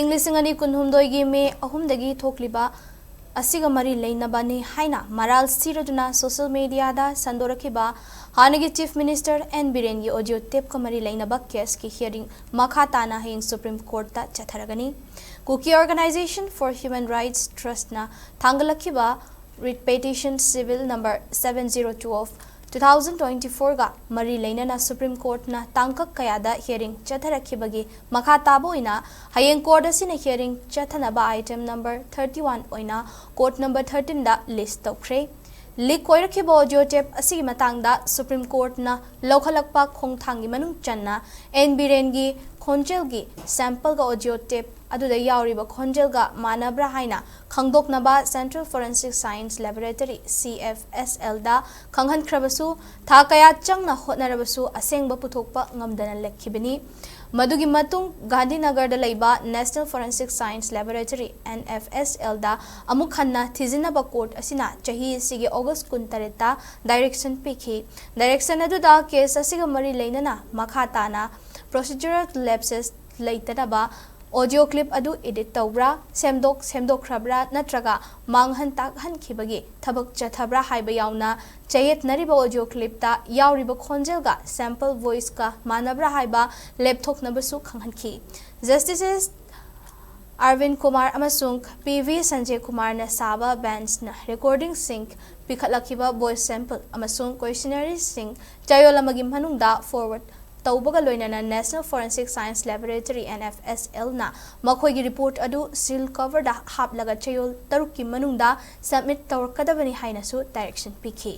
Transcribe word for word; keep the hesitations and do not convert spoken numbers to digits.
ꯏꯪ ꯂꯤꯁꯤꯡ ꯑꯅꯤ ꯀꯨꯟꯍꯨꯝꯗꯣꯏꯒꯤ ꯃꯦ ꯑꯍꯨꯝꯗꯒꯤ ꯊꯣꯛꯂꯤꯕ ꯑꯁꯤꯒ ꯃꯔꯤ ꯂꯩꯅꯕꯅꯤ ꯍꯥꯏꯅ ꯃꯔꯥꯜ ꯁꯤꯔꯗꯨꯅ ꯁꯣꯁꯤꯌꯦꯜ ꯃꯤꯗꯤꯌꯥꯗ ꯁꯟꯗꯣꯔꯛꯈꯤꯕ ꯍꯥꯟꯅꯒꯤ ꯆꯤꯐ ꯃꯤꯅꯤꯁꯇꯔ ꯑꯦꯟ ꯕꯤꯔꯦꯟꯒꯤ ꯑꯣꯗꯤꯑꯣ ꯇꯦꯞꯀ ꯃꯔꯤ ꯂꯩꯅꯕ ꯀꯦꯁꯀꯤ ꯍꯤꯌꯥꯔꯤꯡ ꯃꯈꯥ ꯇꯥꯅ ꯍꯌꯦꯡ ꯁꯨꯄ꯭ꯔꯤꯝ ꯀꯣꯔꯠꯇ ꯆꯠꯊꯔꯒꯅꯤ꯫ Kuki Organization for Human Rights Trustꯅ ꯊꯥꯡꯒꯠꯂꯛꯈꯤꯕ writ petition civil number seven zero two of two thousand twenty fourꯒ ꯃꯔꯤ ꯂꯩꯅꯅ ꯁꯨꯄ꯭ꯔꯤꯝ ꯀꯣꯔꯠꯅ ꯇꯥꯡꯀꯛ ꯀꯌꯥꯗ ꯍꯤꯌꯥꯔꯤꯡ ꯆꯠꯊꯔꯛꯈꯤꯕꯒꯤ ꯃꯈꯥ ꯇꯥꯕ ꯑꯣꯏꯅ ꯍꯌꯦꯡ ꯀꯣꯔꯠ ꯑꯁꯤꯅ ꯍꯤꯌꯥꯔꯤꯡ ꯆꯠꯊꯅꯕ ꯑꯥꯏꯇꯦꯝ ꯅꯝꯕꯔ thirty one ꯑꯣꯏꯅ ꯀꯣꯔꯠ ꯅꯝꯕꯔ thirteenꯗ ꯂꯤꯁ ꯇꯧꯈ꯭ꯔꯦ꯫ ꯂꯤꯛ ꯑꯣꯏꯔꯛꯈꯤꯕ ꯑꯣꯗꯤꯑꯣ ꯇꯦꯞ ꯑꯁꯤꯒꯤ ꯃꯇꯥꯡꯗ ꯁꯨꯄ꯭ꯔꯤꯝ ꯀꯣꯔꯠꯅ ꯂꯧꯈꯠꯂꯛꯄ ꯈꯣꯡꯊꯥꯡꯒꯤ ꯃꯅꯨꯡ ꯆꯟꯅ ꯑꯦꯟ ꯕꯤꯔꯦꯟꯒꯤ ꯈꯣꯟꯖꯦꯜꯒꯤ ꯁꯦꯝꯄꯜꯒ ꯑꯣꯗꯤꯑꯣ ꯇꯦꯞ ꯑꯗꯨꯗ ꯌꯥꯎꯔꯤꯕ ꯈꯣꯟꯖꯦꯜꯒ ꯃꯥꯟꯅꯕ꯭ꯔꯥ ꯍꯥꯏꯅ ꯈꯪꯗꯣꯛꯅꯕ Central Forensic Science Laboratory, CFSLꯗ ꯈꯪꯍꯟꯈ꯭ꯔꯕꯁꯨ, ꯊꯥ ꯀꯌꯥ ꯆꯪꯅ ꯍꯣꯠꯅꯔꯕꯁꯨ ꯑꯁꯦꯡꯕ ꯄꯨꯊꯣꯛꯄ ꯉꯝꯗꯅ ꯂꯩꯈꯤꯕꯅꯤ꯫ ꯃꯗꯨꯒꯤ ꯃꯇꯨꯡ ꯒꯥꯟꯙꯤꯅꯒꯔꯗ ꯂꯩꯕ National Forensic Science Laboratory, NFSLꯗ ꯑꯃꯨꯛ ꯍꯟꯅ ꯊꯤꯖꯤꯟꯅꯕ ꯀꯣꯔꯠ ꯑꯁꯤꯅ ꯆꯍꯤ ꯑꯁꯤꯒꯤ ꯑꯣꯒꯁ ꯀꯨꯟꯇꯔꯦꯠꯇ ꯗꯥꯏꯔꯦꯛꯁꯟ ꯄꯤꯈꯤ꯫ ꯗꯥꯏꯔꯦꯛꯁꯟ ꯑꯗꯨꯗ ꯀꯦꯁ ꯑꯁꯤꯒ ꯃꯔꯤ ꯂꯩꯅꯅ ꯃꯈꯥ ꯇꯥꯅ procedural lapses ꯂꯩꯇꯅꯕ ꯑꯣꯗꯤꯑꯣ ꯀ꯭ꯂꯤꯞ ꯑꯗꯨ ꯏꯗꯤꯠ ꯇꯧꯕ꯭ꯔꯥ, ꯁꯦꯝꯗꯣꯛ ꯁꯦꯝꯗꯣꯛꯈ꯭ꯔꯕ꯭ꯔꯥ ꯅꯠꯇ꯭ꯔꯒ ꯃꯥꯡꯍꯟ ꯇꯥꯛꯍꯟꯈꯤꯕꯒꯤ ꯊꯕꯛ ꯆꯠꯊꯕ꯭ꯔꯥ ꯍꯥꯏꯕ ꯌꯥꯎꯅ ꯆꯌꯦꯠꯅꯔꯤꯕ ꯑꯣꯗꯤꯑꯣ ꯀ꯭ꯂꯤꯞꯇ ꯌꯥꯎꯔꯤꯕ ꯈꯣꯟꯖꯦꯜꯒ ꯁꯦꯝꯄꯜ ꯚꯣꯏꯁꯀ ꯃꯥꯟꯅꯕ꯭ꯔꯥ ꯍꯥꯏꯕ ꯂꯦꯞꯊꯣꯛꯅꯕꯁꯨ ꯈꯪꯍꯟꯈꯤ꯫ ꯖꯁꯇꯤꯁꯦꯁ ꯑꯔꯕꯤꯟ ꯀꯨꯃꯥꯔ ꯑꯃꯁꯨꯡ ꯄꯤ ꯚꯤ ꯁꯟꯖꯦ ꯀꯨꯃꯥꯔꯅ ꯁꯥꯕ ꯕꯦꯟꯁꯅ ꯔꯦꯀꯣꯔꯗꯤꯡꯁꯤꯡ, ꯄꯤꯈꯠꯂꯛꯈꯤꯕ ꯚꯣꯏꯁ ꯁꯦꯝꯄꯜ ꯑꯃꯁꯨꯡ ꯀꯣꯏꯁꯅꯔꯤꯁꯤꯡ ꯆꯌꯣꯜ ꯑꯃꯒꯤ ꯃꯅꯨꯡꯗ ꯐꯣꯔꯋꯥꯔꯗ ꯇꯧꯕꯒ ꯂꯣꯏꯅꯅ National Forensic Science Laboratory, NFSLꯅ ꯃꯈꯣꯏꯒꯤ ꯔꯤꯄꯣꯔꯠ ꯑꯗꯨ ꯁꯤꯜ ꯀꯚꯔꯗ ꯍꯥꯞꯂꯒ ꯆꯌꯣꯜ ꯇꯔꯨꯛꯀꯤ ꯃꯅꯨꯡꯗ ꯁꯕꯃꯤꯠ ꯇꯧꯔꯛꯀꯗꯕꯅꯤ ꯍꯥꯏꯅꯁꯨ ꯗꯥꯏꯔꯦꯛꯁꯟ ꯄꯤꯈꯤ꯫